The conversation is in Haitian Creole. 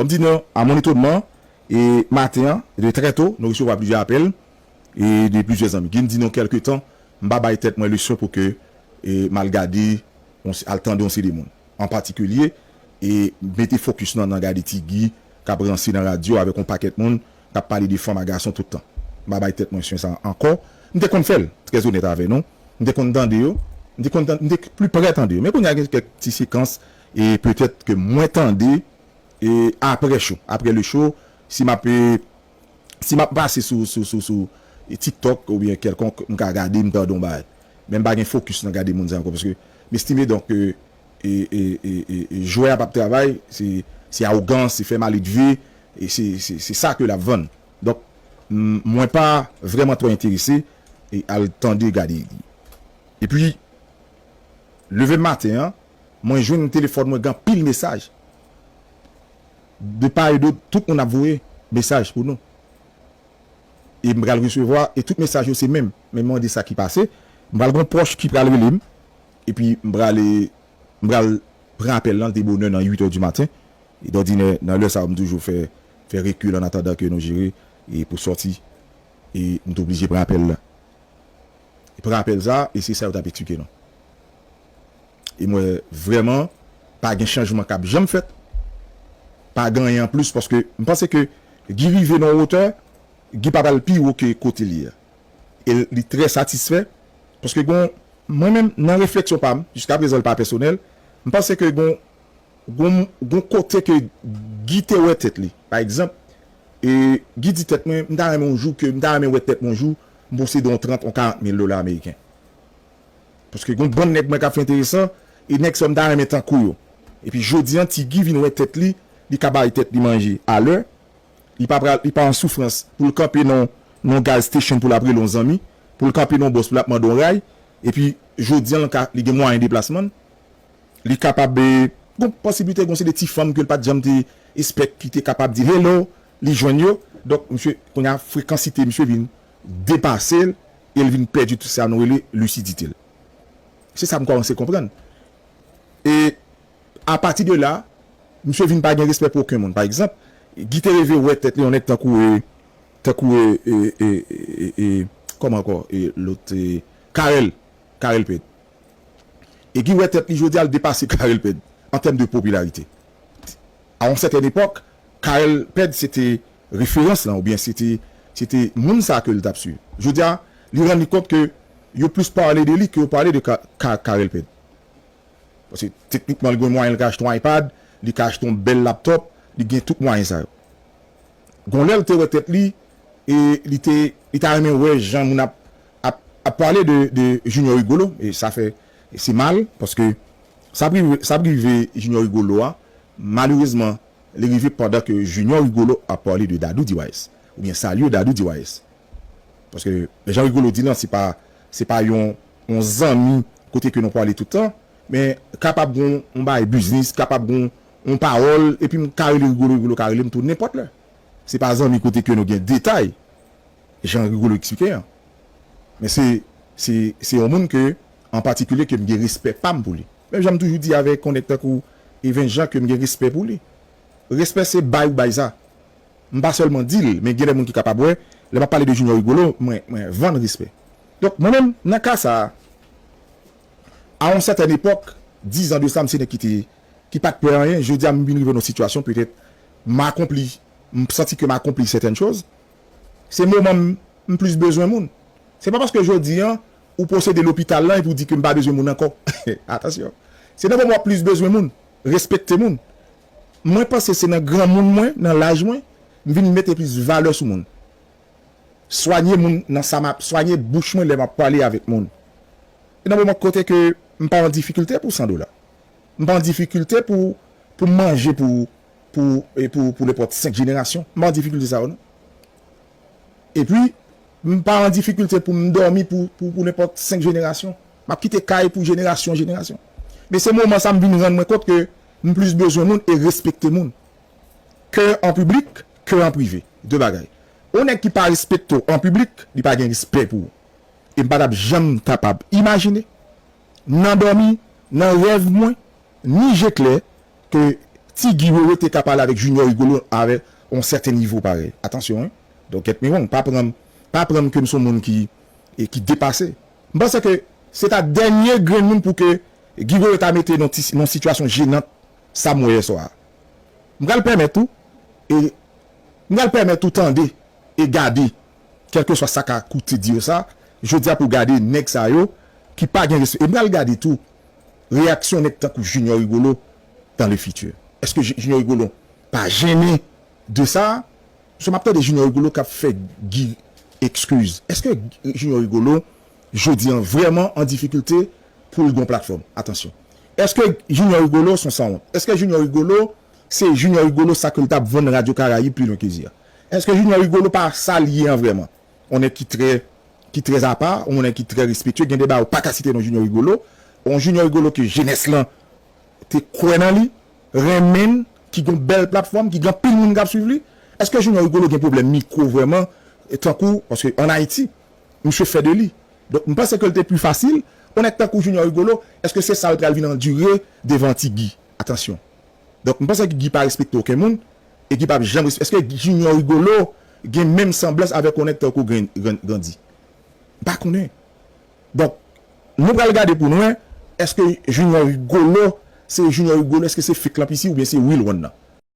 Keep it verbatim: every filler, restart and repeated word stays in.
M di nou, à mon étonnement, e maten an, de très tôt, nou resevwa plizyè apèl e de plizyè zanmi ki di nou kèlke tan, m pa bay tèt mwen lesyon pou ke e m al gade, al tande yon seri de moun. An patikilye, e mete fokis nan, nan gade Ti Guy k ap ranse nan radyo avèk yon pakèt moun k ap pale de fanm ak gason tout tan. M pa bay tèt mwen swen sa ankò. M te konn fè l, trè onèt avè nou. M te konn tande yo. M te konn, m te pli prè tande yo. Men kounye a gen kèk ti sekans e petèt ke mwen tande e apre cho, apre le cho, si m ap e, si m ap pase sou, sou, sou, sou TikTok oubyen kèlkonk, m ka gade, m tande yon bagay. Men m pa gen fokis nan gade moun sa ankò, paske m estime donk ke e, e, e, e, e jwè a p ap travay, se, se awogans, se fè maledve, e se, se, se sa ke l ap vann. Donk, m, mwen pa vrèman twò enterese e al tande, gade. Epi, leve maten an, mwen jwenn telefòn mwen gen anpil mesaj. De pa e dot, tout moun ap voye mesaj pou nou. E m pral resevwa, e tout mesaj yo se menm. Men m mande sa ki pase. M pral gen yon pwòch ki pral rele m. Epi m pral, e, m pral pran apèl lan de bonè nan uit è di maten. E dòdinè, nan lè sa a, m toujou fè, fè rekil an atandan ke nou jere e pou sòti. E m te oblije pran apèl la. E pran apèl sa, e se sa yo t ap eksplike nou. E m wè vrèman, pa gen chanjman k ap janm fèt. Pa gen anyen anplis, paske m panse ke Guy rive nan yon wotè, Guy pa pral pi wo ke kote l ye a. E li trè satisfè, paske gon, mwen menm, nan refleksyon pa m, jiskaprezan l pa pèsonèl, m panse ke gon, gon, gon kote ke Guy te wè tèt li. Pa egzanp, e Guy di tèt mwen, m ta renmen yon jou ke, m ta renmen wè tèt mwen yon jou, m posede yon trant, yon karant mil dola ameriken. Paske gon bann nèg mwen k ap fè enteresan, e nèg sa yo m ta renmen tankou yo. Epi jodi a, Ti Guy vin wè tèt li, li ka bay tèt li manje alè, li pa pral, li pa an soufrans pou l kanpe nan, nan gas station pou l ap rele yon zanmi, pou l kanpe nan yon bòs pou l ap mande yon ray, epi jodi a, l ka, li gen mwayen deplasman l, li kapab, e, gon posiblite, gon se de ti fanm ke l pa t janm te espèk ki te kapab di hello, li jwenn yo. Donk, misye, kounye a, frekansite misye vin depase l, e l vin pèdi tout sa nou rele lisidite l. Se sa m kòmanse konprann. E apati de la, misye vin pa gen respè pou okenn moun. Pa egzanp, Guy te rive wè tèt li yon nèg tankou, e, tankou, e, e, e, e, e, kòman ankò, e, lòt, e, Carel, Carel Ped. E Guy wè tèt li jodi a, l depase Carel Ped an tèm de popilarite. A yon sètèn epòk, Carel Ped se te referans lan, oubyen se te, se te moun sa ke l t ap swiv. Jodi a, li rann li kont ke yo plis pale de li ke yo pale de Ka-, Ka-, Carel Ped. Paske teknikman, li gen mwayen, li ka achte yon iPad, li ka achte yon bèl laptòp, li gen tout mwayen sa yo. Gon lè l te wè tèt li, e li te, li ta renmen wè jan moun ap, ap, ap pale de, de Junior Rigolo, e sa fè, e se mal, paske sa ap rive, sa ap rive Junior Rigolo a, malerezman, li rive pandan ke Junior Rigolo ap pale de Dadou D Y S, oubyen salye Dadou D Y S. Paske jan Rigolo di lan, se pa, se pa yon, yon zanmi kote ke nou pwale tout tan, men kapab gon yon bagay biznis, kapab gon yon pawòl, epi m ka rele Rigolo, Rigolo ka rele m tou nenpòt lè. Se pa zanmi kote ke nou gen detay, jan Rigolo eksplike an. Men se, se, se yon moun ke, an patikilye, ke m gen respè pa m pou li. Menm jan m toujou di avèk yon nèg tankou Evens Jean ke m gen respè pou li. Respè se bay ou bay sa. M pa sèlman di l, men gen de moun ki kapab wè, lè m ap pale de Junior Rigolo, mwen, mwen vann respè. Donk, mwen menm, nan ka sa a, a yon sètèn epòk, diz an de sa, m se nèg ki te, ki pa t pè anyen, jodi a, m vin rive nan yon sitiyasyon, petèt, m akonpli, m santi ke m akonpli sètèn choz. Se moman m, m plis bezwen moun. Se pa paske jodi a, ou posede lopital lan epi ou di ke m pa bezwen moun ankò. Atansyon. Se nan moman w ap plis bezwen moun. Respekte moun. Mwen panse se nan granmoun mwen, nan laj mwen, m vin mete plis valè sou moun. Swanye moun nan sa m ap, swanye bouch mwen lè m ap pale avèk moun. E nan moman kote ke m pa an difikilte pou san dola. M pa an difikilte pou, pou manje pou, pou, e pou, pou nenpòt senk jenerasyon. M pa an difikilte sa yo, non. Epi, m pa an difikilte pou m dòmi pou, pou, pou nenpòt senk jenerasyon. M ap kite kay pou jenerasyon, jenerasyon. Men se moman sa m vin rann mwen kont ke m plis bezwen moun e respekte moun. Ke an piblik, ke an prive. De bagay. Yon nèg ki pa respekte w an piblik, li pa gen respè pou ou. E m pa t ap janm kapab imajine, nan dòmi, nan rèv mwen, ni je klè, ke Si Guy Wewe te ka pale avèk Junior Rigolo avèk yon sèten nivo parèy. Atansyon, wi. Don't get me wrong. Pa pran m, pa pran m ke m se yon moun ki, e ki depase. M panse ke se ta dènye grenn moun pou ke Guy Wewe ta mete nan ti, nan sitiyasyon jenan sa m wè yè swa a. M pral pèmèt ou, e m pral pèmèt ou tande e gade, kèlkeswa sa ka koute di yo sa, jodi a pou gade nèg sa yo ki pa gen respè. E m pral gade tou reyaksyon nèg tankou Junior Rigolo dans le futur. Èske Ju- Junior Rigolo pa jennen de sa? So m ap tande Junior Rigolo k ap fè Guy ekskiz. Èske Junior Rigolo jodi an vrèman an difikilte pou l gen yon platfòm? Atansyon. Èske Junior Rigolo se yon sanwont? Èske Junior Rigolo se Junior Rigolo sa ke l t ap vann Radyo Karayib pi lwen ke zye a? Èske Junior Rigolo pa sa l ye an vrèman? Yon nèg ki trè, ki trè apa, yon nèg ki trè respektye, gen de bagay ou pa ka site non Junior Rigolo. Yon Junior Rigolo ke jenès lan te kwè nan li, renmen l, ki gen yon bèl platfòm, ki gen anpil moun k ap swiv li. Èske Junior Rigolo gen pwoblèm mikwo vrèman? E tankou, paske ann Ayiti, misye fè de li. Donk, m panse ke l te pi fasil, yon nèg tankou Junior Rigolo, èske se sa l pral vin andire devan ti Guy? Atansyon. Donk, m panse ke Guy pa respekte okenn moun, e Guy p ap janm respekte. Èske Junior Rigolo gen menm sanblans avèk yon nèg tankou Gran- Gran- Grandy? M pa konnen. Donk, nou pral gade pou nou wè, èske Junior Rigolo, se Junior Rigolo, èske se fake lan pisi oubyen se real one nan?